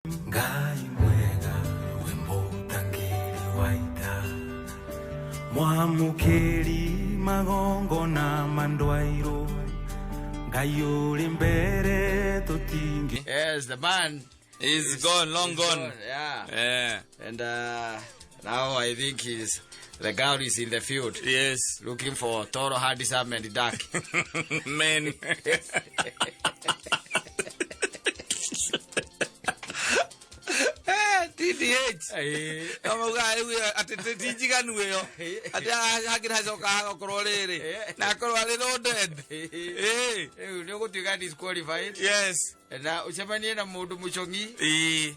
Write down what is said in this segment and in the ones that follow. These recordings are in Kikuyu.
Ngai mwega rwĩmbo ũtangĩri wa ita mwamũkĩri magongona mandwairũ Ngai ũrĩ mbere tũtingĩ Yes, the man He's gone, long is gone. Yeah. Yeah. And now I think he's the girl is in the field Yes. looking for Toro, Handsome and Dark. Men. TDH. Kamauga rĩu atĩ ti njiganu ĩyo atĩ hakĩrĩ hacoka hagakorwo rĩrĩ na akorwo arĩ loaded. Eh. Rĩu nĩ ũgũtuĩka disqualified Yes. Na ũcemanie na mũndũ mũcong'i Ĩĩ.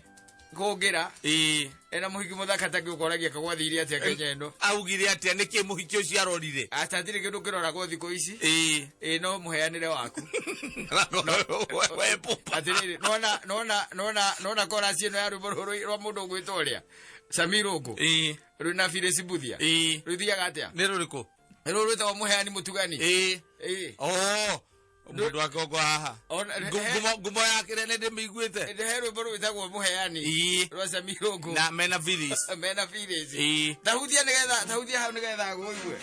kũngĩra Ĩĩ. Ena mũhiki mũthaka ta ũkoragia kagwathire atĩa Kenya ĩno. Augire atĩa nĩkĩ mũhiki ũcio arorire? Aca hatirĩ kĩndũ kĩroragwo thikũ ici. Ĩĩ. Ĩ no mũheanĩre waku. We pupa. Atĩrĩrĩ, nona nona nona nona korasi ĩno ya rwĩmbo rũrũ rwa mũndũ ũgwĩtwo ũrĩa Samir Ũngũ Ĩĩ. rwĩna Phyllis Mbuthia Ĩĩ. rũthiaga atĩa? Nĩ rũrĩkũ? Nĩ rũrũ rwĩtagwo mũheani mũtugani. Ĩĩ. Ĩĩ. Oh, mũndũ akongo haha. Ngumo yake nĩ ndĩmĩiguĩte. He rwĩmbo rwĩtagwo mũheani Ĩĩ. rwa Samir Ũngũ Na mena Phyllis. Mena Phyllis. Ĩĩ. Tahutia nĩgetha tahutia hau nĩgetha ngũigue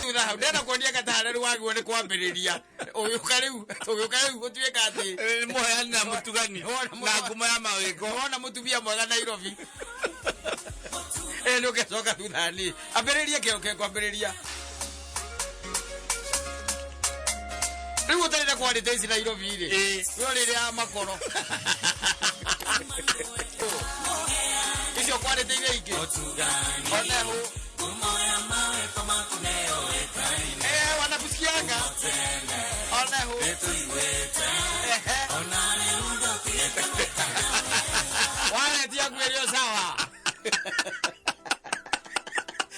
thutha hau ndenda kuonia gatara rĩu wagĩrĩirwo nĩ kwambĩrĩria ũgĩũka rĩu ũgĩũka rĩu gũtuĩka atĩ Nĩ mũheani na mũtugani Wona na ngumo ya mawĩko. Wona mũtumia mwega Nairobi ĩ nĩ ũkecoka thutha ni ambĩrĩria kĩo ke kwambĩrĩria rĩu ũtarĩ na kwarĩte ici Nairobi rĩ. Ĩĩ. No rĩrĩa ya makoro icio kwarĩte iria ingĩ onehu. Eh, wanakusikianga onehu. Ehe. Waretia ngwĩrio sawa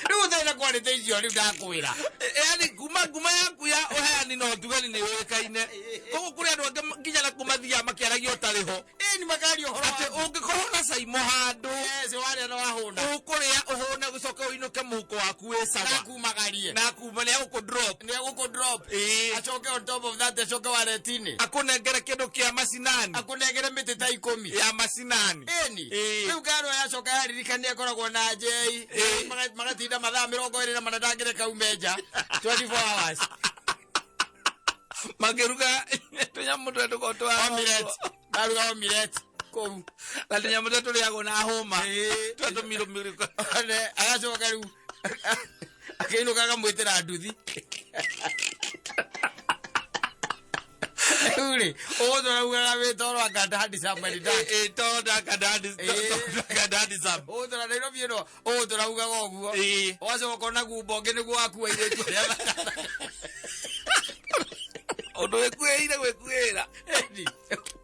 rĩu ũtarĩ na kwarĩte icio rĩu ndakwĩra. Yani kuma nguma yaku ya ũheani na ũtugani nĩ yũĩkaine koguo kũrĩ andũ angĩ nginya na kũmathiaga makĩaragia ũtarĩ ho. Ĩ nĩ makaria ũhoro atĩ ũngĩkorwo na caimo handũ Yes, warĩa na wahũna. Ũkũrĩa ũhũne gũcoka ũinũke mũhuko waku wĩ sawa. Nakumagarie. Na kuma nĩ agũkũ drop. Nĩ agũkũ drop. Ĩĩ. Acoke on top of that acoke waretinĩ. Akũnengere kĩndũ kĩa macinani. Akũnengere mĩtĩ ta 10 ya macinani. Ĩni. Ĩĩ. Rĩu ngaro yacoka yaririkania ĩkoragwo na njei. Ĩĩ. Magatinda mathaa 24 ndangĩreka ume nja 24 hours. Makĩruga tũnyamũ tũrĩa tũkoragwo twa Omelette. Maruga omelette kũu. Na tũnyamũ tũrĩa tũrĩagwo na hũma. Ĩĩ. Tũrĩa tũmirũmirũ. One, agacoka rĩu akĩinũka akamwĩtĩra nduthi rĩu rĩ ũgũtũraugaga wĩtoro anga handsome and dark. Ĩĩ, toro ndaka ndandi sam. Ũgũtũra Nairobi ĩno ũgũtũraugaga ũguo. Ĩĩ. Ũgacoka ũkona gumba ũngĩ nĩguo wakua airĩtu arĩa thaka. Ũndũ wĩkuĩire gwĩkuĩra. Ĩni,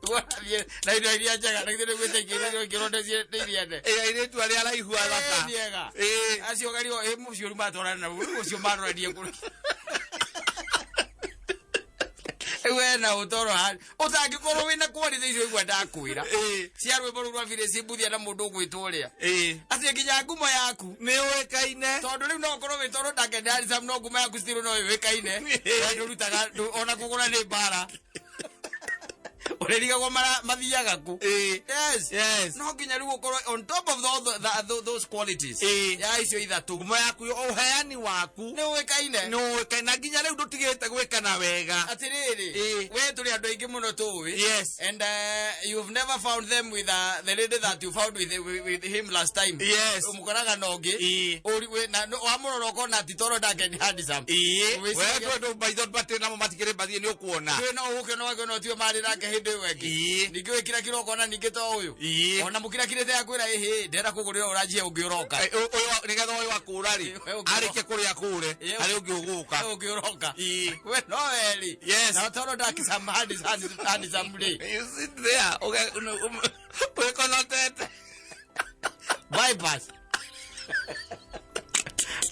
wathiĩ na indo iria njega na githĩ nĩguo ĩtaingĩrĩrwo ikĩrwo nĩ iria nene. Ĩĩ, airĩtu arĩa araihu athaka. Ĩĩ, nĩega. Ĩĩ. Acio gario ĩ mũcio rĩu matwarana na rĩu ũcio maroranie kũrĩ rĩu wena ũtoro ũtangĩkorwo wĩna quality icio igua ndakwĩra Ĩĩ. cia rwĩmbo rũu rwa Phyllis Mbuthia na mũndũ ũgwĩtwo ũrĩa Ĩĩ. atĩ nginya ngumo yaku Nĩ ũĩkaine. Tondũ rĩu no ũkorwo wĩ toro ndakende Handsome no ngumo yaku still no yũĩkaine. Ĩĩ. We ndũrutaga ona kũgũra nĩ mbara ũrĩrigagwo mathiaga kũ. Ĩĩ. Yes. Yes. No nginya rĩu ũkorwo on top of those qualities Ĩĩ. ya icio ithatũ ngumo yaku ũheani waku nĩ ũĩkaine. Nĩ ũĩkaine na nginya rĩu ndũtigĩte gwĩkana wega. Atĩrĩrĩ, Ĩĩ. we tũrĩ andũ aingĩ mũno tũĩ. Yes. And you've never found them with the lady that you found with him last time. Yes. Ũmũkoraga na ũngĩ. Ĩĩ. Na wamũrora ũkona ti toro ndake nĩ handsome. Ĩĩ. Wĩcirie- We tondũ maitho matirĩ namo matikĩrĩ mbathiĩ nĩ ũkuona. Twĩ no ũgũkĩona wakĩona ũtio marĩ nake hĩndĩ ĩyo ĩngĩ. Ĩĩ. Ningĩ wĩkirakira ũkona ningĩ to ũyũ. Ĩĩ. Ona mũkirakirĩte akwĩra ĩhĩ ndĩrenda kũgũrĩra ũranjie ũngĩ ũroka. Eh, ũyũ nĩgetha ũyũ akũra rĩ Ũyũ ũngĩ arĩkie kũrĩa akũre Ĩĩ. harĩ ũngĩ ũgũka. Ũyũ ũngĩ ũroka. Ĩĩ. We no werĩ. Yes. Na toro ndake some handsome rĩ. You sit there wĩkonotete. Bypass.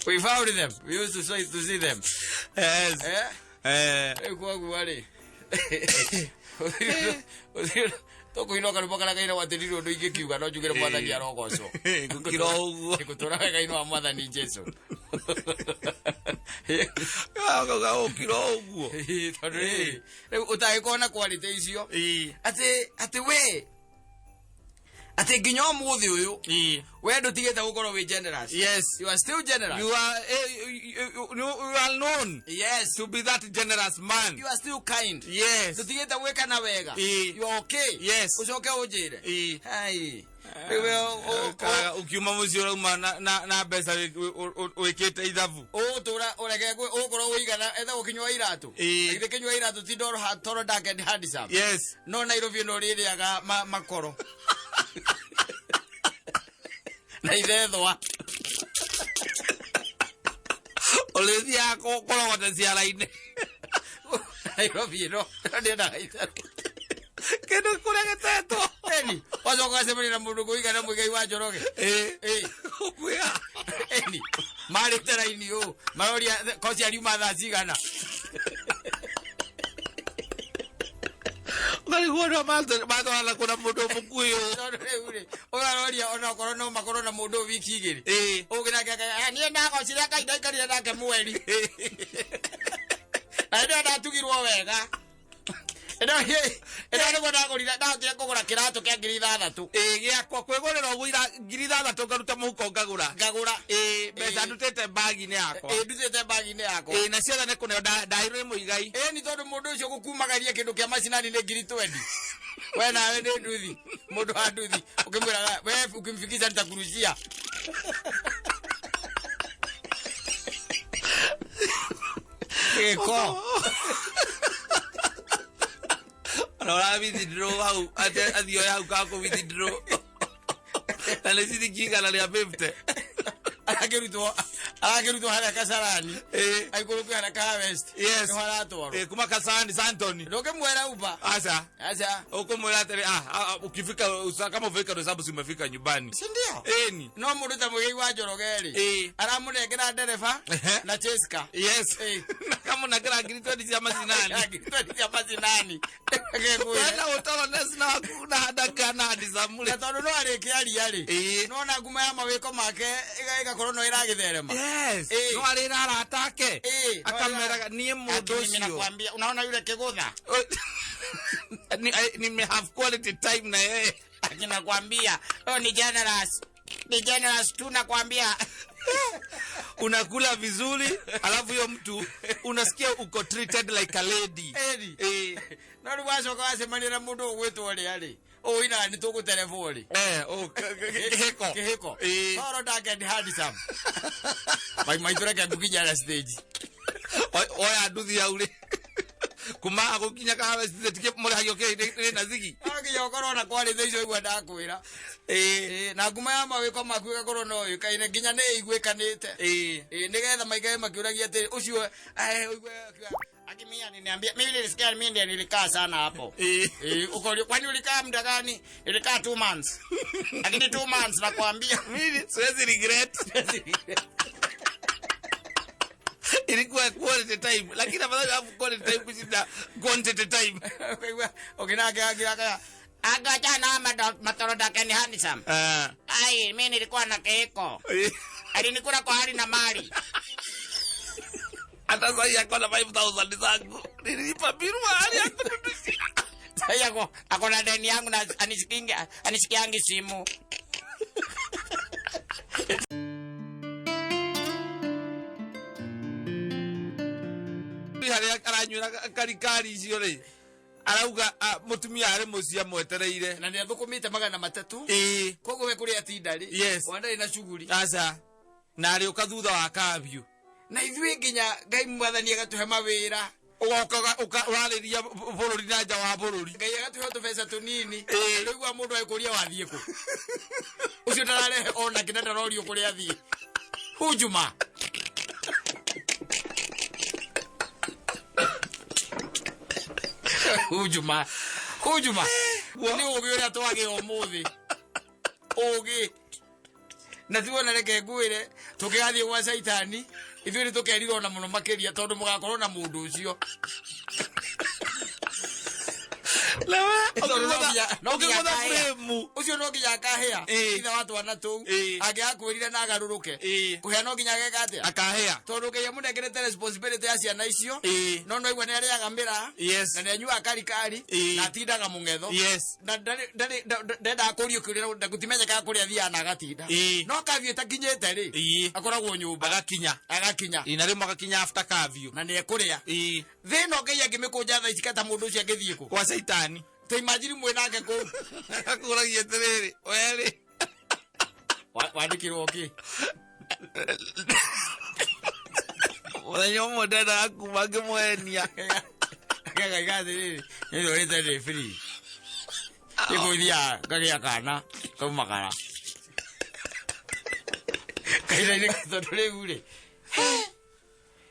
We found them. We used to see them. Yes. Eh? Eh. Rĩu koguo rĩ. Tũkũina karwĩmbo karĩa kainagwo atĩ ndirĩ ũndũ ingĩkiuga no njugĩre mwathani arogocwo. Ngũkira o ũguo. Ngũtũra wega-inĩ wa mwathani Jesu. Akauga ũkira o ũguo. Tondũ rĩrĩ, rĩu ũtangĩkorwo na quality icio atĩ we atĩ nginya ũmũthĩ ũyũ we ndũtigĩte gũkorwo wĩ generous. Yes. You are still generous. You are, you are known Yes. to be that generous man. You are still kind. Yes. Ndũtigĩte gwĩka na wega. Ĩĩ. You are okay. Yes. Ũcoke ũnjĩre. Ĩĩ. Hai. Rĩu we Ũkaraga ũkiuma mũciĩ ũrauma na mbeca wĩkĩte ithabu. Ũgũtũra ũreke ũgũkorwo ũigana etha gũkinyua iratũ. Ĩĩ. Githĩ kĩnyua iratũ ti ndoro toro dark and handsome. Yes. No Nairobi ĩno ũrĩrĩaga makoro. Na ithethwa. Ũrĩthiaga kũrogota ciara-inĩ. Nairobi ĩno ndĩendaga itherũ. Kĩndũ kũrĩa gĩtetwo. Eni, wacoka ũgacemania na mũndũ kũigana Mũigai wa Njoroge. Ĩĩ. Ĩĩ. Ũkwĩra. Eni, marĩte raini ũũ, maroria koci ariuma thaa cigana. Ũkarigwo andũ aya matwarana kũna mũndũ mũkuĩ ũũ. Tondũ rĩu rĩ, ũyũ aroria ona okorwo no makorwo na mũndũ ũyũ wiki igĩrĩ. Ĩĩ. Ũngĩ nake akauga, "Ah, niĩ ndagocire Ngai ndaikarire nake mweri. Na hĩndĩ ĩyo ndatugirwo wega. Ĩno ĩno nĩguo ndagũrire, ndahotire kũgũra kĩratũ kĩa 6,000. Ĩĩ, gĩakwa kwĩgũrĩra ũguo ira 6,000 ngaruta mũhuko ngagũra. Ngagũra. Ĩĩ, mbeca Ĩĩ. ndutĩte mbagi-inĩ yakwa. Ĩĩ, ndutĩte mbagi-inĩ yakwa. Ĩĩ, na ciothe nĩ kũneo ndaheirwo nĩ Mũigai. Ĩĩ, nĩ tondũ mũndũ ũcio gũkumagaria kĩndũ kĩa macinani nĩ 20,000. We nawe nĩ nduthi, mũndũ wa nduthi. Ũkĩmwĩraga, we ukimfikisha nitakurushia. Gĩko. Ona ũra withdraw hau, atĩ athiĩ oe hau ka kũ withdraw. Na nĩ ciringi 150. Arakĩrutwo harĩa Kasarani. Ĩĩ. Aikũrũkio harĩa Kahawa West. Yes. Nĩho aratwarwo. Ĩĩ, kuma Kasarani Santoni. Ndũngĩmwĩra Uber. Aca. Aca. Ũkũmwĩra atĩrĩ, ukifika, kama umefika Roysambu si umefika nyumbani. Si ndio? Ĩni. No mũndũ ta Mũigai wa Njoroge rĩ. Ĩĩ. Aramũnengera ndereba Ehe. na Cheska. Yes. Ĩĩ. Na kamũnengera 20,000 cia macinani. 20,000 cia macinani. Akekũĩra. Wena ũtoro na waku na ndaka na handsome Na rĩ. tondũ no arĩkĩaria rĩ. Ĩĩ. No ona nguma ya mawĩko make ĩgakorwo no ĩragĩtherema. Yes. Ĩĩ. No arĩ na arata ake. Ĩĩ. Akameraga niĩ mũndũ Lakini mimi ũcio. nakwambia, unaona yule kigudha? Nime have quality time na yeye. Lakini nakwambia, huyo ni generous. Ni generous tu nakwambia. Unakula vizuri, alafu hiyo mtu unasikia uko treated like a lady. Eni. Ĩĩ. No rĩu wacoka wacemania na mũndũ ũgwĩtwo ũrĩa rĩ. Ũinaga nĩ tũgũterebwo rĩ. Kĩhĩko. Kĩhĩko. Ĩĩ. Toro dark and handsome. Mai maitũ reke ngukinya na stage. Oya nduthi hau rĩ. Kuma gũkinya Kahawa West mũrĩhagio kĩ nĩ na zigi. No nginya ũkorwo na quality icio igua ndakwĩra. Ĩĩ. Ĩĩ, na nguma ya mawĩko maku ĩgakorwo no yũĩkaine nginya nĩ ĩiguĩkanĩte. Ĩĩ. Ĩĩ, nĩgetha maikare makĩũragia atĩrĩ, ũcio, ũigue akiuga, Akimia aliniambia, mimi nilisikia mimi ndiye nilikaa sana hapo. Ĩĩ. Ĩĩ, ukorio, kwani ulikaa muda gani? Nilikaa 2 months. Lakini 2 months nakwambia. Mimi siwezi regret. Ilikuwa quality time, lakini afadhali have quality time kushinda quantity time. Ukaigua, ũkĩnake akĩrakaga, Angachana matoro dake ni handsome. Ai, mimi nilikuwa na keko. Alinikula kwa hali na mali. Hata sasa ako na 5,000 zangu. Nilipa bill mahali ya kununua. Sasa ako na deni yangu na anishikiangi simu. Harĩa aranyuĩra karikari icio rĩ, arauga, mũtumia arĩ mũciĩ amwetereire. Na nĩ athũkũmĩte 300. Ĩĩ. Koguo we kũrĩa atinda rĩ, Yes. ona ndarĩ na shughuli. Aca. Na arĩũka thutha wa kambiũ. Na ithuĩ nginya Ngai mwathani agatũhe mawĩra. Ũgoka ũrarĩria bũrũri na nja wa bũrũri. Ngai agatũhe tũbeca tũnini. Ĩĩ. Rĩu wa mũndũ agĩkũria wathiĩ kũ? Ũcio ndararehe ona kĩna ndarorio kũrĩa athiĩ. Hujuma. Hujuma. Hujuma. Nĩ ũgĩ ũrĩa twagĩa ũmũthĩ. Ũgĩ. Na tuona reke ngwĩre, tũkĩgathiĩ gwa Caitani, ithuĩ nĩ tũkerirwo na mũno makĩria tondũ mũgakorwo na mũndũ ũcio. Nawe Tondũ no nginya- no nginya ũkĩgũtha akahĩa. frame. Ũcio no nginya akahĩa Ĩĩ. ithe wa twana tũu. Ĩĩ. Angĩgakwĩrire na agarũrũke, Ĩĩ. kũhĩa no nginya ageka atĩa? Akahĩa. Tondũ Ngai amũnengerete responsibility ya ciana icio. Ĩĩ. No aigua nĩ arĩaga mĩraa, Yes. na nĩ anyuaga karikari, Ĩĩ. na atindaga mũng'etho, Yes. na ndendaga kũrio kĩũria na gũtimenyekaga kũrĩa athiaga na agatinda. Ĩĩ. No kabiũ ĩtakinyĩte rĩ, Ĩĩ. akoragwo nyũmba. Agakinya. Agakinya. Ĩĩ, na rĩmwe agakinya after curfew. Na nĩ ekũrĩa. Ĩĩ. Thĩna Ngai angĩmĩkũnja thaa ici kata mũndũ ũcio angĩthiĩ kũ? Kwa caitani. Ta imagine mwĩ nake kũu. Akũragia atĩrĩrĩ, werĩ. Wandĩkĩrwo kĩ? Mũthenya ũmwe ndendaga kuma ngĩmwenia. Akagaiga atĩrĩrĩ, nĩndorĩte ndĩ free. Nĩngũthiaga ngagĩa kana kaumakara. Kahinda-inĩ tondũ rĩu rĩ,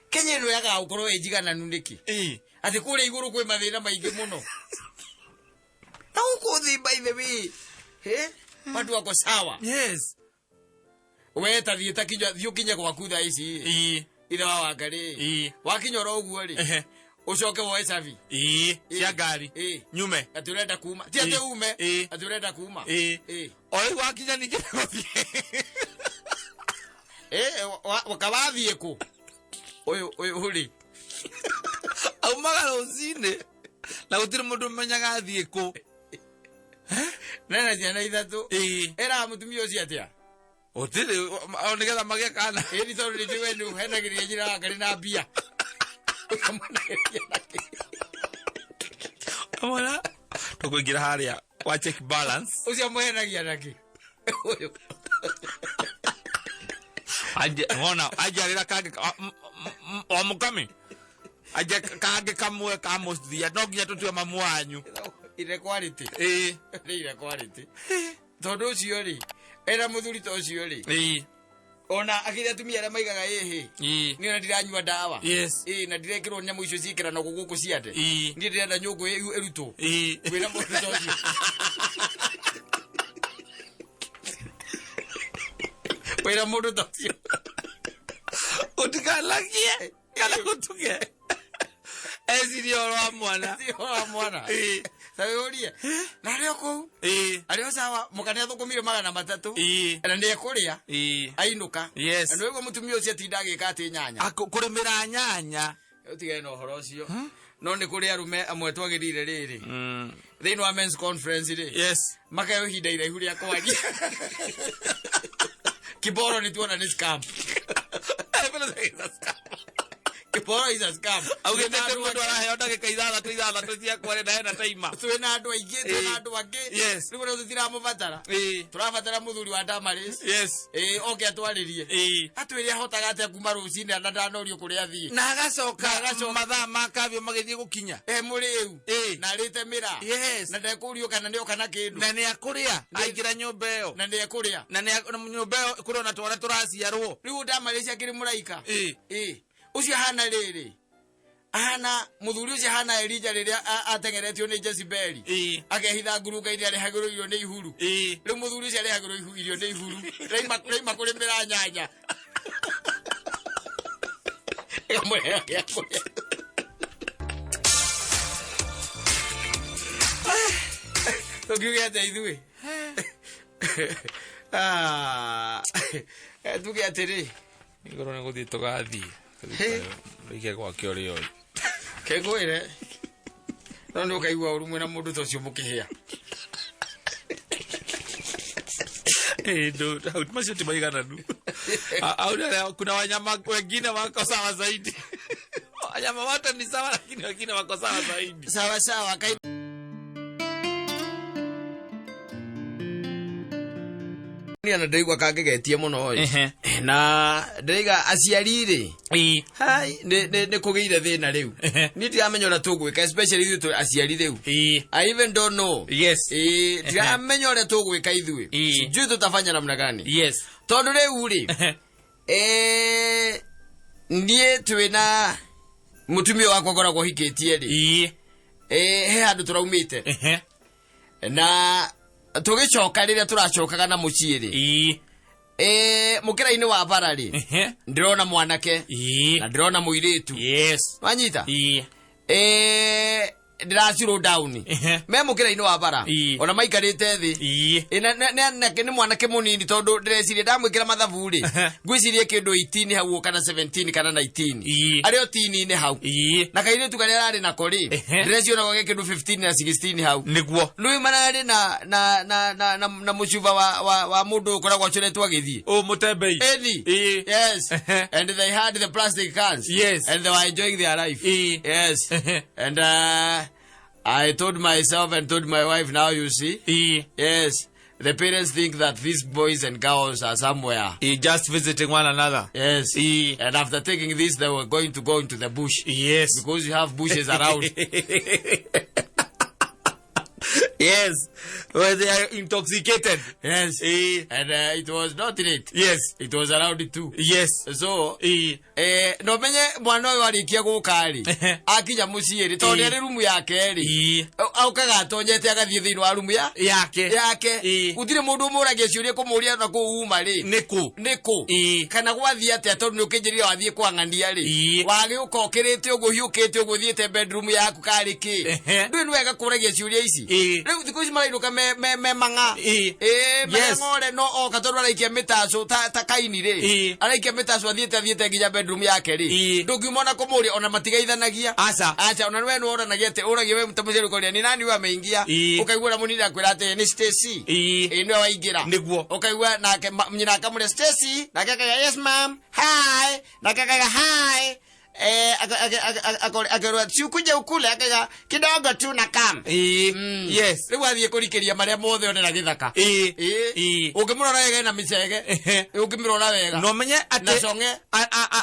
Kenya ĩno yagaga gũkorwo ĩ njigananu nĩkĩ? Ĩĩ. Atĩ kũrĩa igũrũ kwĩ mathĩna maingĩ mũno. Na gũkũ thĩ, by the way, watu wako sawa. Yes. We ta thiĩ ta kinya, thiĩ ũkinye gwaku thaa ici. Ĩĩ. Ithe wa Wangarĩ. Ĩĩ. Wakinya oro ũguo rĩ, Ehe. ũcoke woe cabi. Ĩĩ. Cia Ĩĩ. ngari. Ĩĩ. Nyume. Atĩ ũrenda kuma. Ti atĩ Ĩĩ. ume. Ĩĩ. Atĩ ũrenda kuma. Ĩĩ. Ĩĩ. O rĩu wakinya ningĩ gũthiĩ. Ĩĩ, kawathiĩ kũ? Ũyũ ũyũ rĩ. Aumaga rũcinĩ na gũtirĩ mũndũ ũmenyaga athiĩ kũ. Nena ciana ithatũ. Ĩĩ. Ĩraga mũtumia ũcio atĩa? Gũtirĩ o nĩgetha magĩe kana. Ĩni tondũ nĩ njũĩ we nĩ ũhenagĩrĩria nyina wa Ngarĩ na mbia. Ũkamũhenagĩrĩria na kĩ? Amona tũkũingĩra harĩa wa check balance. Ũcio amũhenagia na kĩ? Ũyũ. Anje ngona anjarĩra kangĩ o mũkami. Anje kangĩ kamwe ka mũthia no nginya tũtue mamu wanyu. Ire quality. Ĩĩ. Nĩ ire quality. Tondũ ũcio rĩ, ena mũthuri ta ũcio rĩ, Ĩĩ. ona akĩrĩ atumia arĩa maigaga ĩhĩ, Ĩĩ. niĩ ona ndiranyua ndawa. Yes. Ĩĩ, na ndirekĩrwo nyamũ icio ciĩkĩranagwo gũkũ ciande. Ĩĩ. Niĩ ndĩrenda nyũngũ ĩrutwo. Ĩĩ. Kwĩna mũndũ ta ũcio. Wĩra mũndũ ta ũcio. Ũtikanagie kana gũtuge. Eciria ũhoro wa mwana. Ti ũhoro wa mwana. Ĩĩ. Ta wĩyũrie. Na arĩ o kũu. Ĩĩ. Arĩ o sawa, mũka nĩ athũkũmire 300. Ĩĩ. Na nĩ ekũrĩa. Ĩĩ. Ainũka. Yes. Na nĩguo mũtumia ũcio atinda agĩka atĩ nyanya. Kũrĩmĩra nyanya. Ũtigane na ũhoro ũcio. No nĩ kũrĩ arũme amwe twagĩrĩire rĩrĩ. Thĩinĩ wa men's conference rĩ. Yes. Makaheo ihinda iraihu rĩa kwaria. Kiboro nĩ tuona nĩ scam. Kiboro is a scam. Augĩte Twĩna atĩ andũ mũndũ angĩ- araheo ndagĩka ithathatũ cia kwaria na hena taima. Twĩna andũ aingĩ, twĩna Ĩĩ. andũ angĩ. Yes. Rĩu ona tũtiramũbatara. Ĩĩ. Tũrabatara mũthuri wa Damaris. Yes. Ĩĩ, oke atwarĩrie. Ĩĩ. Atwĩre ahotaga atĩa kuma rũcinĩ na ndanorio kũrĩa athiĩ. Na agacoka Na agacoka. mathaa ma kavio magĩthiĩ gũkinya. E mũrĩu. Ĩĩ. Na arĩte mĩraa. Yes. Na ndekũrio kana nĩoka na kĩndũ. Na nĩ akũrĩa aingĩra nyũmba ĩyo. Na nĩ ekũrĩa. Na nĩ nyũmba ĩyo kũrĩ ona twana tũraciarwo. Rĩu Damaris akĩrĩ mũraika. Ĩĩ. Ĩĩ. Ũcio ahana rĩrĩ. Ahana mũthuri ũcio ahana Elija rĩrĩa ateng'eretio nĩ Jezebeli. Ĩĩ. Akehitha ngurunga-inĩ arehagĩrwo irio nĩ ihuru. Ĩĩ. Rĩu mũthuri ũcio arehagĩrwo irio nĩ ihuru. Raima kũrĩmĩra nyanya. Ĩkamũheo gĩa kũrĩa. Tũngiuge atĩa ithuĩ? Tuge atĩrĩ. Igũrũ nĩ gũthiĩ tũgathiĩ. Rĩike gwake ũrĩa ũrĩ. Kengwĩre. No nĩ ũkaigua ũru mwĩna mũndũ ta ũcio mũkĩhĩa. Ĩĩ, hau macio ti maigananu. Au ndio kuna wanyama wengine wako sawa zaidi. Wanyama wote ni sawa lakini wengine wako sawa zaidi. Sawa sawa kai. Niĩ ona ndĩraigua kangegetie mũno ĩ. Ehe. Na ndĩraiga aciari rĩ. Ĩĩ. Hai, nĩ kũgĩire thĩna rĩu. Ehe. Niĩ ndiramenya ũrĩa tũgwĩka, especially ithuĩ tũrĩ aciari rĩu. Ĩĩ. I even don't know. Yes. Ĩĩ, ndiramenya ũrĩa tũgwĩka ithuĩ. Ĩĩ. Sijui tutafanya namna gani. Yes. Tondũ rĩu rĩ, niĩ twĩna mũtumia wakwa ngoragwo hikĩtie rĩ. Ĩĩ. He handũ tũraumĩte. Ehe. Na tũgĩcoka rĩrĩa tũracokaga na mũciĩ rĩ. Ĩĩ. Mũkĩra-inĩ wa bara rĩ. Ehe. Ndĩrona mwanake. Ĩĩ. Na ndĩrona mũirĩtu. Yes. Wanyita? Ĩĩ. Ndĩra slow down. Me mũkĩra-inĩ wa bara. Ona maikarĩte thĩ. Ĩ, nake nĩ mwanake mũnini, tondũ ndĩreciria ndamwĩkĩra mathabu rĩ, ngwĩciria kĩndũ 18 hau kana 17 kana 19. Arĩ o tini-inĩ hau. Na kairĩtu karĩa ararĩ nako rĩ, ndĩreciona gwake kĩndũ 15 na 16 hau. Rĩu mararĩ na mũcuba wa mũndũ ũkoragwo acoretwo agĩthiĩ. Å mũtembei. Eni. Yes. And they had the plastic cans. And they were enjoying their life. Yes. And I told myself and told my wife, now you see. Yes. The parents think that these boys and girls are somewhere. Just visiting one another. Yes. And after taking this, they were going to go into the bush. Because you have bushes around. Yes, when they are intoxicated. Yes. And it was not late. It was around 2. So, no menye mwana ũyũ arĩkia gũka rĩ, akinya mũciĩ rĩ, tondũ arĩ rumu yake rĩ, aukaga atonyete agathiĩ thĩinĩ wa rumu ya yake. Yake. Gũtirĩ mũndũ ũmũragia ciũria kũmũria na kũu uma rĩ, nĩkũ. Nĩkũ kana gwathiĩ atĩa, tondũ nĩ ũkĩnjĩrire wathiĩ kwang'ania rĩ, wagĩũka ũkĩrĩte ũguo, hiũkĩte ũguo, ũthiĩte bedroom yaku karĩ kĩ? Ndũĩ nĩ wega kũragia ciũria ici. Rĩu thikũ ici marainũka me mang'a. Ĩĩ, mang'ore no oka tondũ araikia mĩtacũ ta kaini rĩ, araikia mĩtacũ athiĩte nginya bedroom yake rĩ, ndũngiuma ona kũmũria, ona matigeithanagia. Aca. Aca, ona we nĩ woranagia atĩ ũragia we ta mũciari ũkoria ni nani huyu ameingia, ũkaigua na mũnini akwĩra atĩ nĩ Stacy. Ĩĩ, nĩwe waingĩra. Ũkaigua nake nyina akamũria Stacy, nake akauga, "Yes ma'am, hi," nake akauga, "Hi." Akerwo si ukuje ukule, akauga, "Kidogo tu na kam." Rĩu athiĩ kũrikĩria marĩa mothe onera gĩthaka. Ũngĩmũrora wega ena mĩcege. Ũngĩmĩrora wega. No menye Na atĩ cong'e.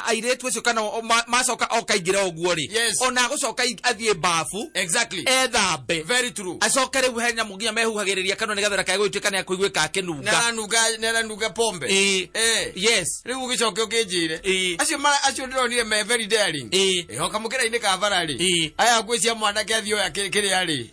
Airĩtu acio kana macoka okaingĩra ũguo rĩ, ona agũcoka athiĩ bafu, ethambe, Very true. acoke rĩu he nyamũ nginya mehuhagĩrĩria kanua nĩgetha ndakae gũgĩtuĩka nĩ akũiguĩka akĩnunga. Nĩaranunga pombe. Rĩu ũgĩcoke ũkĩnjĩre acio acio ndĩronire me very daring. Ĩhoka mũkĩra-inĩ ka bara rĩ, aya ngwĩcia mwanake athiĩ oya kĩrĩa rĩ,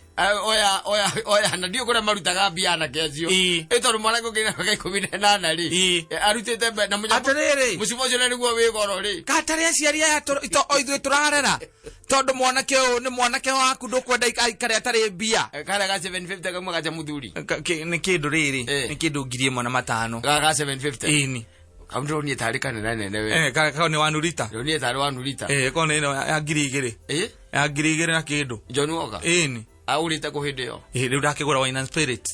oya oya oya, na ndiũ kũrĩa marutaga mbia anake acio. Ĩ, tondũ mwanake ũngĩ na mĩaka 18 rĩ, arutĩte na Atĩrĩrĩ. mũcuba ũcio na nĩguo wĩ goro rĩ. Katarĩ aciari aya o ithuĩ tũrarera, tondũ mwanake ũyũ nĩ mwanake waku, ndũkwenda aikare atarĩ mbia. Karĩa ga 750 kamwe gacha mũthuri. Nĩ kĩndũ rĩrĩ, nĩ kĩndũ 1500. Ga 750. Ĩni. Kau ndĩronire tarĩ kanene nene we. Kau nĩ wanurita. Ndĩronire tarĩ wanurita. Ko nĩ ĩno ya 2000. Ya 2000 na kĩndũ. John Walker. Ĩni. Aũrĩte kũ hĩndĩ ĩyo? Rĩu ndakĩgũra wine and spirit.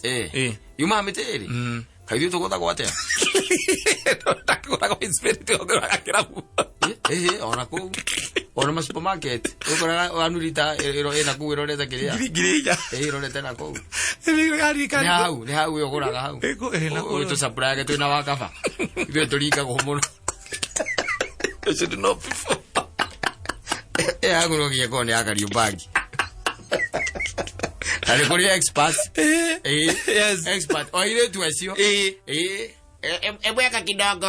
Yumaga mĩtĩ ĩrĩ. Kaithuĩ tũgũthagwo atĩa? Ndakĩgũraga wine spirit ũgũraga kĩrabu. Ĩhĩ, ona kũu, ona ma supermarket ũkoraga wanurita ĩna kũu ĩrorete kĩrĩa. 4000. Ĩrorete na kũu. Nĩ hau, nĩ hau ũgũraga hau. Na kũu. Tũcapurage twĩna wakaba, ithuĩ tũringagwo mũno. You should know before. Ĩyagũrwo gĩeko nĩ ya Kariũmbangi na nĩ kũrĩ experts. Expert o airĩtu acio. Ebweka kidogo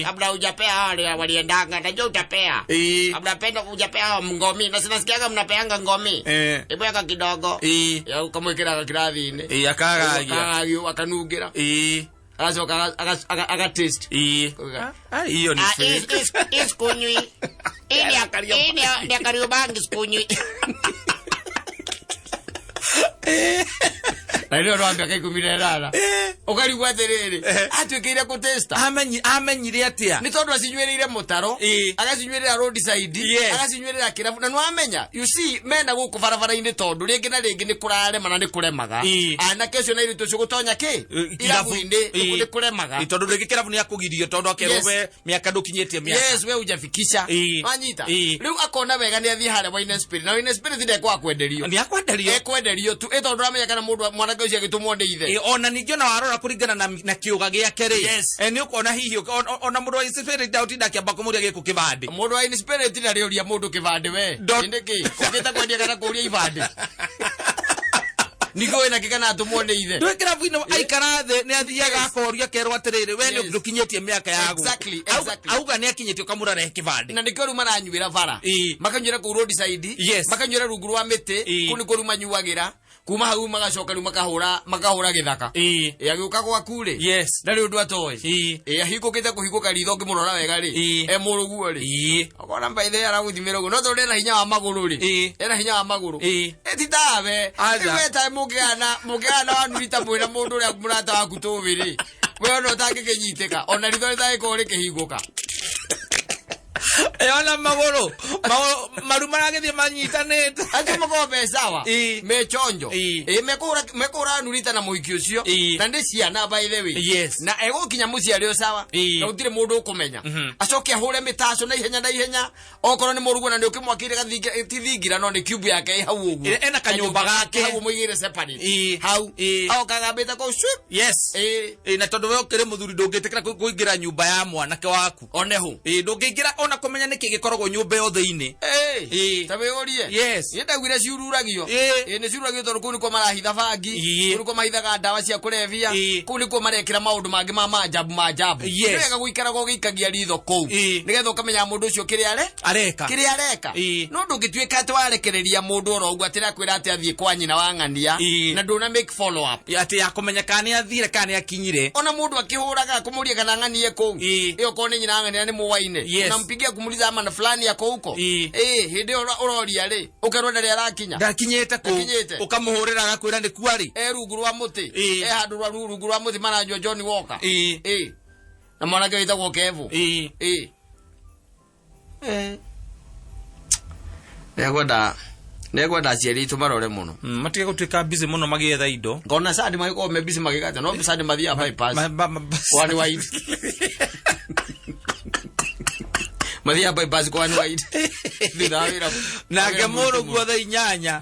kabla hujapea wale waliendanga, najua utapea kabla penda hujapea ngomi na sinasikiaga mnapeanga ngomi. Ebweka kidogo. Ya, ũkamwĩkĩraga kĩrathi-inĩ. Akagagia. Akagagio, akanungĩra, agacoka aga taste. Kuga. Ah, hiyo ni Ah, fake. hii sikunywi. Hii ni ya Kariobangi, sikunywi. Na rĩo rwa mĩaka 18 ũkarigwo atĩrĩrĩ, atuĩkĩire kũtesta. Amenyire atia? Nĩ tondũ acinyuĩrĩire mũtaro, agacinyuĩrĩra roadside, agacinyuĩrĩra kĩrabu, na nĩwamenya, you see, mena gũkũ barabara-inĩ, tondũ rĩngĩ na rĩngĩ nĩ kũrarema na nĩ kũremaga anake ũcio na airĩtu ũcio gũtonya kĩ irabu-inĩ, nĩ kũremaga. Tondũ rĩngĩ kĩrabu nĩ akũgirio tondũ akerwo we mĩaka ndũkinyĩtie mĩaka. Yes, we hujafikisha. Wanyita? Rĩu akona wega nĩ athiĩ harĩa Wine and Spirit, na Wine and Spirit ndekwaga kwenderio. Nĩ akwenderio. Ekwenderio tu, ĩ tondũ ndũramenya kana mũndũ mwanake ũcio agĩtũmwo nĩ ithe. Ona ningĩ ona warora kũringana na kĩũga gĩake rĩ, nĩ ũkuona hihi ona mũndũ wa spirit ndaũtinda akĩamba kũmũria gĩkũ kĩbandĩ. Mũndũ wa Wine Spirit ndarĩũria mũndũ kĩbandĩ we. Nĩkĩ ũkĩte kwendia kana kũria ibandĩ ningĩ wĩna kĩ kana atũmwo nĩ ithe? Ndwĩ kĩrabu-inĩ aikara thĩ nĩ athiaga akoria akerwo atĩrĩrĩ, we nĩ ndũkinyĩtie mĩaka ya gũkũ. Auga nĩ akinyĩtie, ũkamũra rehe kĩbandĩ. Na nĩkĩo rĩu maranyuĩra bara, makanyuĩra kũu roadside, makanyuĩra rungu rwa mĩtĩ. Kũu nĩkuo rĩu manyuagĩra. Kuma hau magacoka rĩu makahũra makahũra gĩthaka. Ĩ agĩũka gwaku rĩ, ndarĩ ũndũ atoĩ. Ĩ ahingũkĩte kũhingũka ritho, ũngĩmũrora wega rĩ, e mũrũguo rĩ, ũkona mbaithe aragũthimĩra ũguo, no tondũ ena hinya wa magũrũ rĩ, ena hinya wa magũrũ. Ĩ ti tawe. Aca. Rĩu we tawe mũngĩgana mũngĩgana wanurita mwĩna mũndũ ũrĩa mũrata waku tũwĩ rĩ, we ona ũtangĩkĩnyitĩka, ona ritho rĩtangĩkorwo rĩkĩhingũka. Ona magũrũ magũrũ maru maragĩthiĩ manyitanĩte. Acio makorwo me sawa, me chonjo. Ĩ mekũhũra mekũhũra nurita na mũhiki ũcio, na nĩ ciana, by the way. Na egũkinya mũciĩ arĩ o sawa, na gũtirĩ mũndũ ũkũmenya. Acoke ahũre mĩtaco na ihenya na ihenya, okorwo nĩ mũruguo na nĩ ũkĩmwakĩire gathingira, ti thingira, no nĩ cube yake ĩ hau ũguo. Ena kanyũmba gake. Hau mũigĩire separate. Hau aoka agambĩte kũu sweep. Ĩ, na tondũ we ũkĩrĩ mũthuri, ndũngĩtĩkĩra kũingĩra nyũmba ya mwanake waku. Onehu. Ĩ, ndũngĩingĩra ona kũmenya nĩkĩ gĩkoragwo nyũmba ĩyo thĩinĩ. Ta wĩũrie. Nĩ ndaiguire ciururagio. Ĩ, nĩ ciururagio tondũ kũu nĩkuo marahitha bangi, kũu nĩkuo mahithaga ndawa cia kũrebia, kũu nĩkuo marekĩra maũndũ mangĩ ma maajabu maajabu. Nĩ wega gũikaraga ũgĩikagia ritho kũu, nĩgetha ũkamenya mũndũ ũcio kĩrĩa are areka. Kĩrĩa areka. No ndũngĩtuĩka atĩ warekereria mũndũ oro ũguo atĩ akwĩra atĩ athiĩ kwa nyina wa ng'ania, na ndũna make follow up. Atĩ ya kũmenya kana nĩ athire kana nĩ akinyire. Ona mũndũ akĩhũraga kũmũria kana ng'anie kũu, ĩyo korwo nĩ nyina wa ng'ania nĩ mũwaine, unampigia kumuliza ama na fulani yako huko. Ĩ hĩndĩ ĩyo ũroria rĩ, ũkerwo ndarĩ arakinya. Ndakinyĩte kũu. Ndakinyĩte. Ũkamũhũrĩra agakwĩra nĩ kuarĩ. E rungu rwa mũtĩ. E handũ rwa rungu rwa mũtĩ maranyua Johnny Walker. Ĩ na mwanake wĩtagwo Kevo. Ĩ nĩngwenda nĩngwenda aciari aitũ marore mũno. Matige gũtuĩka busy mũno magĩetha indo. Ngona sandi magĩkorwo me busy magĩgata, no sandi mathiaga bypass. Kwani white mathiaga bypass, kwani white thutha wa wĩra. Nake mũrũ guo thaa 8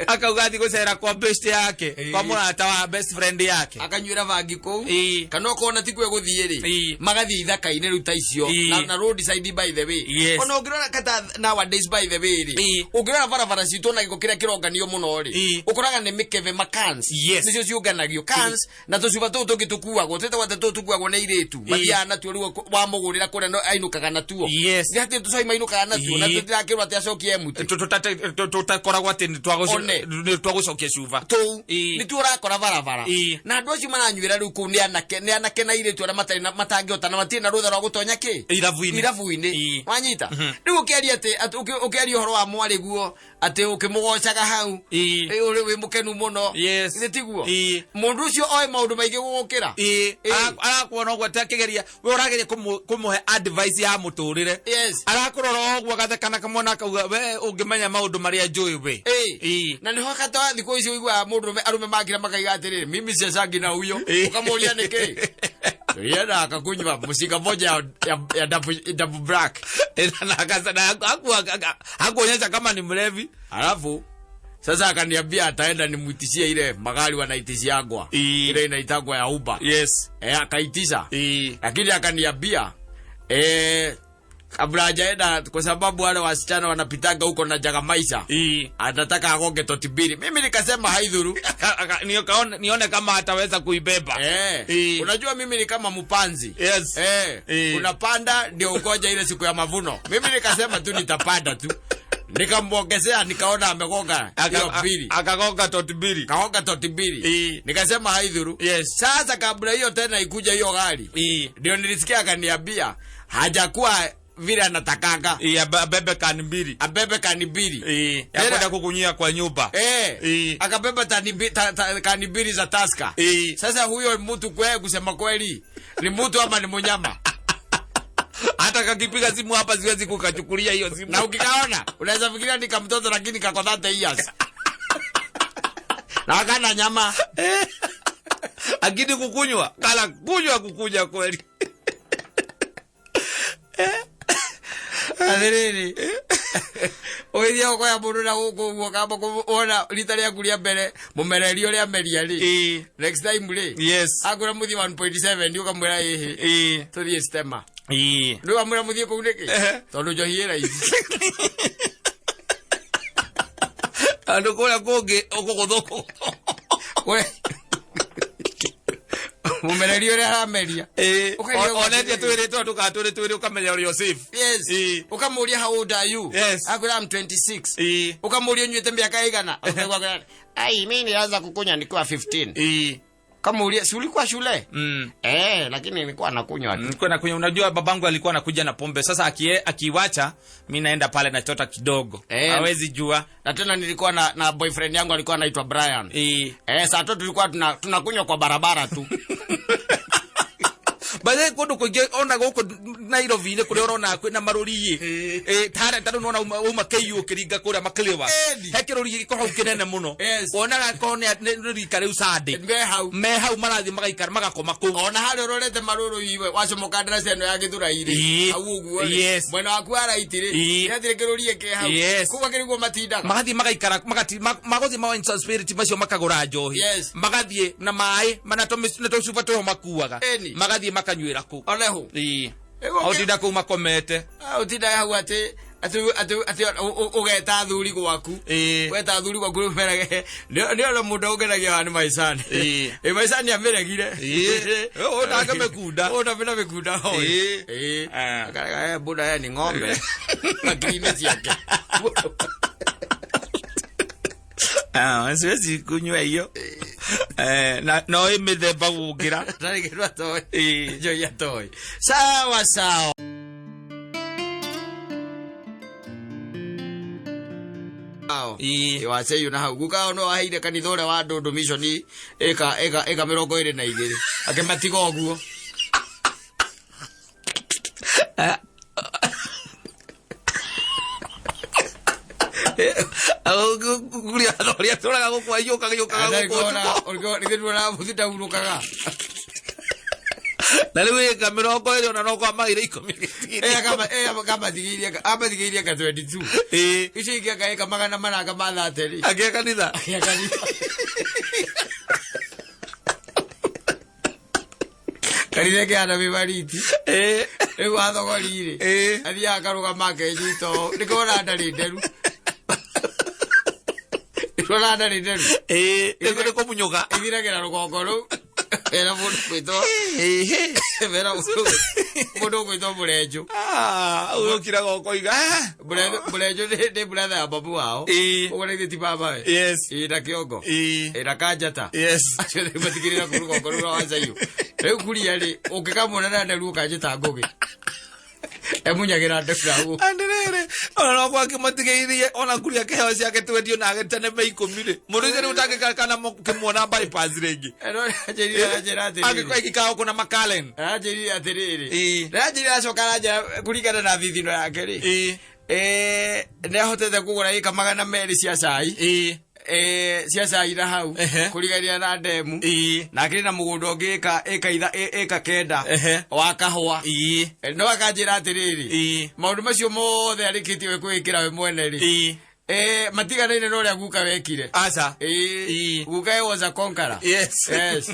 akauga athiĩ gũcera kwa best yake, kwa mũrata wa best friend yake. Akanyuĩra bangi kũu. Kana okorwo na tikuo egũthiĩ rĩ, magathiĩ ithaka-inĩ rĩu ta icio, na road side, by the way. Ona ũngĩrora kata nowadays, by the way rĩ, ũngĩrora barabara citũ na gĩko kĩrĩa kĩronganio mũno rĩ, ũkoraga nĩ mĩkebe, macans. Nĩcio ciũnganagio, cans na tũcuba tũũ tũngĩ tũkuagwo, twĩtagwo atĩ tũũ tũkuagwo nĩ airĩtu. Mathiaga natuo rĩu, wamũgũrĩra kũrĩa no ainũkaga natuo. Nĩ hatirĩ tũcai mainũkaga natuo na tũtirakĩrwo atĩ acokie empty. Tũtakoragwo atĩ nĩ One. nĩ twagũcokia cuba. Tũu nĩtuo ũrakora barabara. Na andũ acio maranyuĩra rĩu kũu nĩ anake, nĩ anake na airĩtu arĩa matarĩ na matangĩhota na matirĩ na rũtha rwa gũtonya kĩ irabu-inĩ. Irabu-inĩ. Wanyita rĩu ũkĩaria atĩ ũkĩaria ũhoro wa mwarĩ guo atĩ ũkĩmũgocaga hau, ũrĩ wĩ mũkenu mũno. Nĩ tiguo? Mũndũ ũcio oĩ maũndũ maingĩ gũgũkĩra. Arakuona ũguo atĩ akĩgeria, we ũrageria kũmũhe advice ya mũtũrĩre. Arakũrora ũguo agatheka na kamwana akauga, "We ũngĩmenya maũndũ marĩa njũĩ we." Na nĩho kata thikũ ici ũiguaga mũndũ arũme makira makaiga atĩrĩrĩ, "Mimi siacangi na huyo." Ũkamũria nĩkĩ, yenda akakunywa mũcinga moja ya double black. Na hakuonyesha kama ni mlevi. Alafu sasa akaniambia ataenda nimwitishie ile magari wanaitishiangwa, ile inaitangwa ya Uber. Akaitisha, lakini akaniambia kabla hajaenda, kwa sababu wale wasichana wanapitaga huko na Jägermeister, anataka agonge toti mbili. Mimi nikasema haidhuru. Nione kama ataweza kuibeba. Unajua mimi ni kama mpanzi. Unapanda ndio ugoja ile siku ya mavuno. Mimi nikasema tu nitapanda tu, nikamwongezea, nikaona amegonga hiyo mbili. Akagonga toti mbili. Kagonga toti mbili. Nikasema haidhuru. Sasa kabla hiyo tena ikuja hiyo gari, ndio nilisikia akaniambia hajakuwa vile anatakanga. Abebe kani mbili. Abebe kani mbili. Ya kwenda kukunyia kwa nyumba. Akabeba kani mbili za Tusker. Sasa huyo mtu kwe kusema kweli ni mtu ama ni mnyama? Hata kakipiga simu hapa siwezi kukachukulia hiyo simu. Na ukikaona unaweza fikiria ni kamtoto, lakini kako 30 years na akana nyama. Lakini kukunywa kala kunywa kukunya kweli. Athiriri, ũgĩthiĩ ũkoya mũndũ na gũkũ ũguo kamba wona rita rĩaku rĩa mbere mũmereria ũrĩa meria rĩ, next time rĩ, akwĩra mũthiĩ 1.7, ũkamwĩra ĩhĩ, tũthiĩ stema. Rĩu amwĩra mũthiĩ kũu nĩkĩ? Tondũ njohi ĩ raithi. Andũ kũrĩa kũngĩ ũkũgũthũkũ. We Mũmereria ũrĩa arameria. Ũkaigua Onetie atĩrĩrĩ. twĩrĩtwo ndũgatũrĩ twĩrĩ ũkamenya ũrĩa safe. Yes. Ũkamũria how old are you? Yes. Akwĩra I'm 26. Ũkamũria Ũkamũria ũnyuĩte mĩaka ĩigana? Ũkaigua akĩra, Ai, mimi nilianza kukunywa nikiwa 15. Kamuulia si ulikuwa shule? Eh, lakini nilikuwa nakunywa tu. Nilikuwa nakunywa, unajua babangu alikuwa anakuja na pombe. Sasa akiwacha mi naenda pale nachota kidogo. Hawezi jua. Na tena nilikuwa na boyfriend yangu alikuwa anaitwa Brian. Saa tu tulikuwa tunakunywa kwa barabara tu. Bathe kundu kuingi ona guku Nairobi-inĩ kũrĩa ũrona kwĩna marũri ĩ tara tarĩu nona uma KU ũkĩringa kũrĩa Maklewa. Eni. He kĩrũri gĩkoragwo hau kĩnene mũno. Yes. Wonaga korwo nĩ rika rĩu Sunday. Me hau. Me hau marathiĩ magaikara magakoma kũu. Ona harĩa ũrorete marũrũ iwe wacomoka ndaraca ĩno ya Gĩthũrai rĩ. Hau ũguo rĩ. Yes. Mwena waku wa right rĩ. Gĩathire kĩrũri kĩ hau. Yes. Kũu makĩriguo matindaga. Magathiĩ magaikara magũthiĩ ma Wines and Spirit macio makagũra njohi. Yes. Magathiĩ na maĩ na tũcuba twĩho makuaga. Eni. Magathiĩ makanyuĩra kũu. One hau. Ũtinda kũu makomete. Ũtinda hau atĩ ũgeta athuri gwaku. Weta athuri gwaku rĩu merage. Nĩ ona mũndũ ũngenagia wa nĩ Maicani. Maicani amĩregire. Ũyũ ndangĩmĩkunda. Ũyũ ndangĩmĩkunda mĩkunda hoi. Akarega, buda ya ni ng'ombe. Akili-inĩ ciake. Siwezi kunywa hiyo. Na no ĩ mĩthemba gũkĩra. Ndarĩ kĩndũ atoĩ. Njohi atoĩ. Sawa sawa. Waceyo na hau guka no aheire kanitha ũrĩa wa Ndũndũ Mission ĩka 22 akĩmatiga ũguo. Kuria ũrĩa tũraga gũkũ aiyũkaga yũkaga gũkũ ũtukũ. Nĩ tuona mũthi ndahurũkaga. Na rĩu ĩka 20 ona no kwa maire 10. Amathigĩirie ka 22. Icio ingĩ akaĩka 400 ka 30 rĩ. Agĩa kanitha. Agĩa kanitha. Kanitha ĩkĩhana mĩbariti. Rĩu wathogori rĩ. Athiaga akarũgama akenyita ũũ. Nĩkĩo ona ndarĩ nderu. Nĩkĩo ndarĩ nderu. Nĩ kũmunyũka. Ithiragĩra rũgongo rũu. Era mũndũ gwĩtwo. Era mũndũ gwĩtwo Mũrenjũ. Ũyũ ũkiraga ũkoiga. Mũrenjũ nĩ brother ya babu wao. Ũguo nĩ ti baba we. Yes. Na Kĩongo. Na Kanjata. Yes. Acio nĩ matigĩrĩra kũu rũgongo rũu rwa Wanjaiũ. Rĩu kuria rĩ, ũngĩkamwona na nderu ũkanjĩta Ngũgĩ. Emunyagĩra nderu hau. Andĩrĩrĩ, ona no kwa kĩmatigĩirie ona kuria kĩheo ciake twendio na agĩtene me 10 rĩ. Mũndũ ũcio rĩu ũtangĩka kĩmuona bypass rĩngĩ. No anjĩrire anjĩra atĩrĩrĩ. Angĩkorwo ĩgĩkaga gũkũ na Makalen. Anjĩrire atĩrĩrĩ. Aranjĩrire acoka aranjĩra kũringana na thithino yake rĩ. Nĩ ahotete kũgũra ĩka 200 cia cai. Cia cai na hau. Kũrigania na ndemu. Na akĩrĩ na mũgũnda ũngĩ ĩka 9 wa kahũa. No akanjĩra atĩrĩrĩ. Maũndũ macio mothe arĩkĩtie we kwĩĩkĩra we mwene rĩ. Matiganaine na ũrĩa guka wekire. Aca. Guka we was a conqueror. Yes. Yes.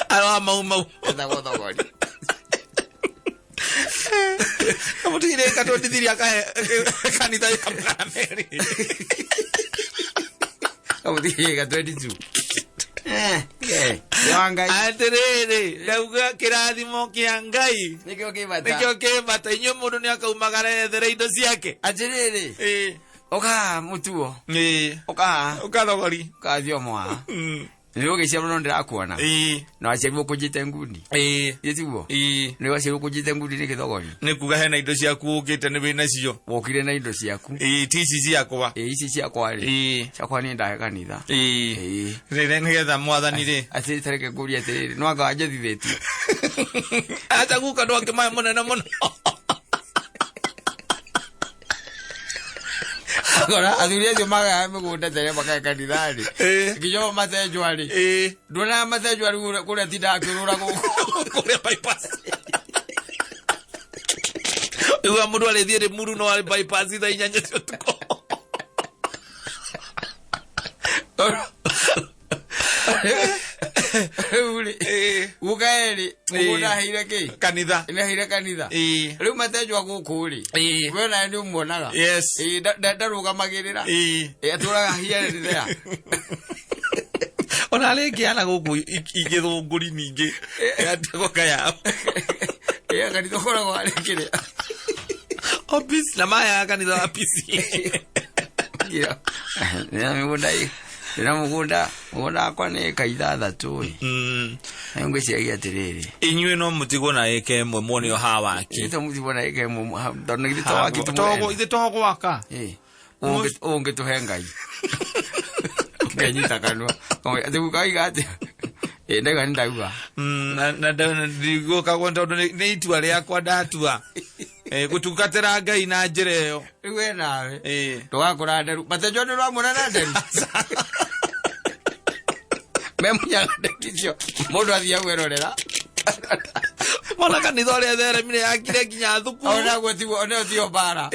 Aroa mau mau. Etagwo thogori. Kamũtigire ĩka 23 akahe kanitha ĩka 200. Kamũtigire ĩka 22. Ngai. Atĩrĩrĩ, ndauga kĩrathimo kĩa Ngai. Nĩkĩo kĩ bata. Nĩkĩo kĩ bata. Inyuĩ mũndũ nĩ akaumagara ethere indo ciake. Atĩrĩrĩ. Ũka mũtuo. Ũka. Ũka thogori. Ũka thiomo haha. Nĩ ũgĩciarwo no ndĩrakuona. Na waciarirwo ũkũnjĩte ngundi. Ĩ tiguo? Nĩ waciarirwo ũkũnjĩte ngundi nĩ gĩthogori. Nĩ kuga hena indo ciaku ũkĩte nĩ wĩna cio. Wokire na indo ciaku. Ti ici ciakwa. Ici ciakwa rĩ. Ciakwa nĩ ndahe kanitha. Rĩrĩa nĩgetha mwathani rĩ. Atĩ tareke ngũrie atĩrĩrĩ, no anga wanjathithĩtie. Acha guka ndwake maĩ mũnene mũno. Kora athuri acio magaga mĩgũnda tene makahe kanitha-rĩ. Nginya o matenjwa rĩ. Nduonaga matenjwa rĩu kũrĩa tindaga akĩũrũra gũkũ. Kũrĩa bypass. Rĩu mũndũ arĩthiĩ Rĩmuru no arĩ bypass thaa 8 cia ũtukũ. Rĩu rĩ, guka erĩ, ũguo ndaheire kĩ? Kanitha. Ndaheire kanitha. Rĩu matenjwa gũkũ rĩ, we nawe nĩ ũmuonaga. Yes. Ndarũgamagĩrĩra. Atũraga here and there. Ona rĩngĩ ana gũkũ igĩthũngũri ningĩ yatagwo kayao. Ĩ kanitha ũkoragwo arĩ kĩrĩa. Office na maya kanitha wa PC. Ngira. Ndĩna mĩgũnda ĩ. Ndĩna mũgũnda, mũgũnda wakwa nĩ ĩka ithathatũ ĩ. Na ngwĩciragia atĩrĩrĩ. Inyuĩ no mũtigwo na ĩka ĩmwe muone o haha waki. Ithe mũtigwo na ĩka ĩmwe tondũ nĩ githĩ to waki Togo ithe to gwaka. Ĩ. Ũngĩtũhe Ngai. Ũkenyita kanua. Atĩ gũkaiga atĩa? Ĩ ndauga nĩ ndauga. Na ndigũkagwo tondũ nĩ itua rĩakwa ndatua. Gũtungatĩra Ngai na njĩra ĩyo. Rĩu we nawe. Ndũgakũra nderu. Matejo nĩ ũramuona na nderu. Memunyaga nderu icio. Mũndũ athiĩ kwĩrorera. Mwana kanitha ũrĩa theremire yakire nginya thukuru. Ona guo tiguo, ona ĩyo tiyo mbara.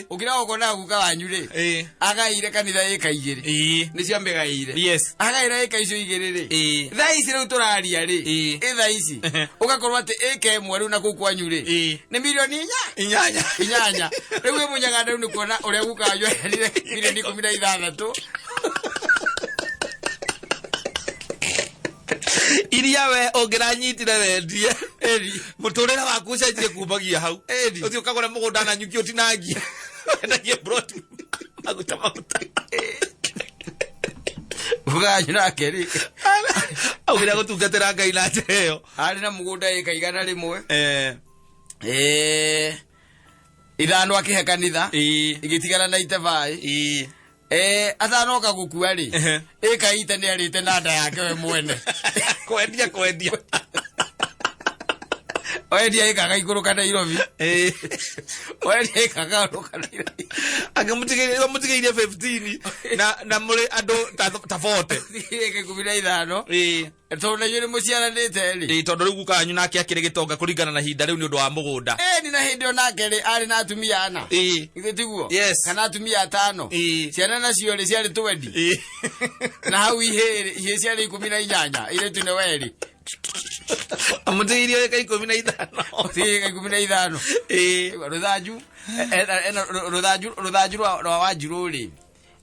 Ũkĩra gũkona guka wanyu rĩ. Agaire kanitha ĩka igĩrĩ. Nĩcio amĩgaire. Yes. Agaire ĩka icio igĩrĩ rĩ. Thaa ici rĩu tũraria rĩ. Ĩ thaa ici. Ũgakorwo atĩ ĩka ĩmwe rĩu na kũu kwanyu rĩ. Nĩ mirioni inya? Inyanya. Inyanya. Rĩu ĩmunyaga rĩu nĩ kuona ũrĩa guka wanyu aheanire mirioni 16. Iria we ũngĩranyitire wendie. Mũtũrĩre waku ũcenjie kumbagia hau. Ũthiĩ ũkagũre mũgũnda na nyuki ũtinangie. Wendagie plot. Maguta maguta. Guka wanyu nake rĩ. Augire gũtungatĩra Ngai na njĩra ĩyo. Arĩ na mũgũnda ĩka 100. 5 akĩhe kanitha. Ĩgĩtigana na itebai. Atanoka gũkua rĩ. Ĩka ite nĩ arĩte na nda yake we mwene. Kwendia kwendia. Wendia ĩkaga ikũrũka Nairobi. Wendia ĩkaga ũrũka Nairobi. Angĩmũtigĩire mũtigĩire 15 na mũrĩ andũ ta 40. Ĩka 15. Tondũ na inyuĩ nĩ mũciaranĩte rĩ. Tondũ rĩu guka wanyu nake akĩrĩ gĩtonga kũringana na ihinda rĩu nĩ ũndũ wa mũgũnda. Ni na hĩndĩ ĩyo nake rĩ arĩ na atumia ana. Githĩ tiguo? Yes. Kana atumia atano. Ciana nacio rĩ ciarĩ 20. Na hau ihĩ rĩ, ihĩ ciarĩ 18, irĩtu nĩ werĩ. Amũtigĩire ĩka 15. Ĩka 15. Rũthanju, rũthanju, rũthanju rwa Wanjirũ rĩ,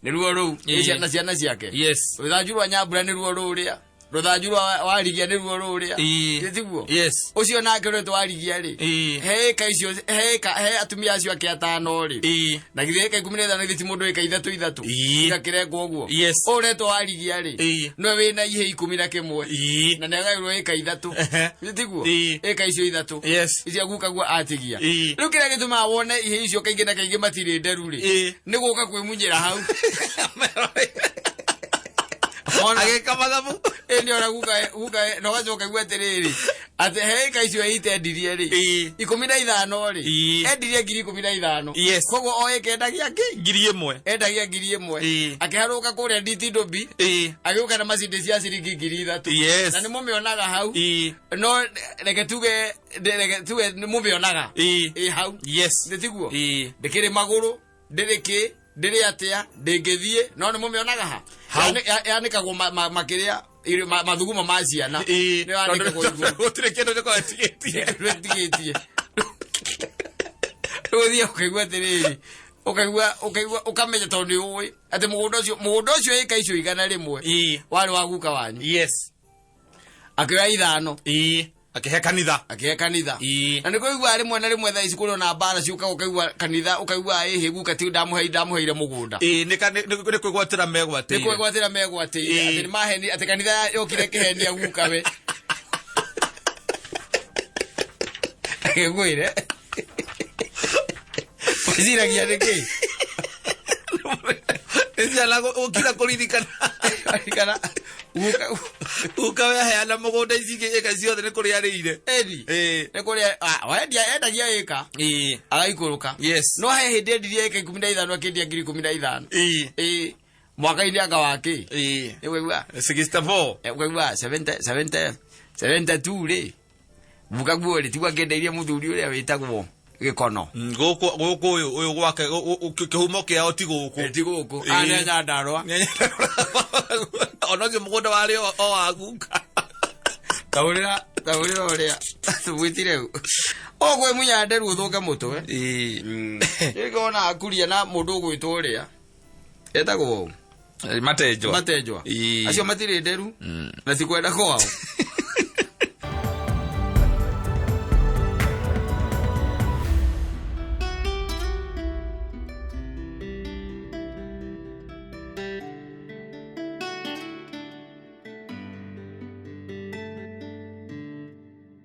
nĩruo rũu, nĩ ciana ciake. Yes. Rũthanju rwa Nyambura nĩruo rũrĩa. Rũthanju rwa Warigia nĩruo rũrĩa. Githĩ tiguo? Yes. Ũcio nake ũretwo Warigia rĩ. He ĩka icio, he ĩka, he atumia acio ake atano rĩ. Na githĩ ĩka 15 githĩ ti mũndũ ĩka ithatũ ithatũ. Igakĩrengwo ũguo. Yes. Ũyũ ũretwo Warigia rĩ. Nĩwe wĩna ihĩ 11. Na nĩagaĩrwo ĩka ithatũ. Githĩ tiguo? Ĩka icio ithatũ. Yes. Icio guka guo atigia. Rĩu kĩrĩa gĩtũmaga wone ihĩ icio kaingĩ na kaingĩ matirĩ nderu rĩ. Nĩ gũka kwĩmunyĩra hau. Agĩka mathabu. Ĩni ona guka guka no gacoka igua atĩrĩrĩ. Atĩ he ĩka icio itendirie rĩ. 15 rĩ. Endirie ngiri 15. Yes. Koguo o ĩka endagia kĩ? Ngiri ĩmwe. Endagia ngiri ĩmwe. Akĩharũka kũrĩa Nditi Ndubi. Agĩũka na macindĩ cia ciringi ngiri ithatũ. Yes. Na nĩ mũmĩonaga hau. No reke tuge nĩ mũmĩonaga. Ĩ hau. Yes. Nĩ tiguo? Ndĩkĩrĩ magũrũ, ndĩrĩ kĩ, ndĩrĩ atĩa, ndĩngĩthiĩ, no nĩ mũmĩonaga ha. Yanĩkagwo makĩrĩa mathugumo ma ciana. Nĩ yanĩkagwo igũrũ. Gũtirĩ kĩndũ gĩkoragwo ĩtigĩtie. Ĩtigĩtie. Rĩu ũthiĩ ũkaigua atĩrĩrĩ, ũkaigua, ũkaigua, ũkamenya tondũ nĩ ũĩ atĩ mũgũnda ũcio, mũgũnda ũcio ĩka icio 100 warĩ wa guka wanyu. Yes. Akĩoya 5. Akĩhe kanitha. Akĩhe kanitha. Na nĩ kũigua rĩmwe na rĩmwe thaa ici kũrĩ ona mbara ciũkaga ũkaigua kanitha, ũkaigua ĩhĩ guka ti ndamũheire mũgũnda. Nĩ kwĩgwatĩra megwatĩire. Nĩ kwĩgwatĩra megwatĩire. Atĩ nĩ maheni, atĩ kanitha yokire kĩhenia guka we. Ngwĩre. Wĩciragia nĩkĩ? Nĩ ciana gũkira kũririkana. Kũririkana. Guka we aheana mũgũnda ici ingĩ ĩka ciothe nĩ kũrĩa arĩire. Eni. Nĩ kũrĩa, wendia, endagia ĩka. Agaikũrũka. Yes. No he hĩndĩ endirie ĩka 15 akĩendia ngiri 15. Mwaka-inĩ anga wa kĩ? Nĩ ũkaigua? 64. Ũkaigua 72 rĩ. Guka guo rĩ, tiguo akĩendeirie mũthuri ũrĩa wĩtagwo Gĩkono. Gũkũ, gũkũ ũyũ, ũyũ gwake, kĩhumo kĩao ti gũkũ. Ti gũkũ. Nĩ Nyandarũa. Nĩ Nyandarũa. Ona ũcio mũgũnda warĩ o wa guka. Taũrĩra, taũrĩra ũrĩa. Tũgwĩtire ũ. O gwĩ mũnyanderu ũthũke mũtwe. Ĩngona akuria na mũndũ ũgwĩtwo ũrĩa. Etagwo ũ? Matenjwa. Matenjwa. Ii. Acio matirĩ nderu na tikwenda kwao.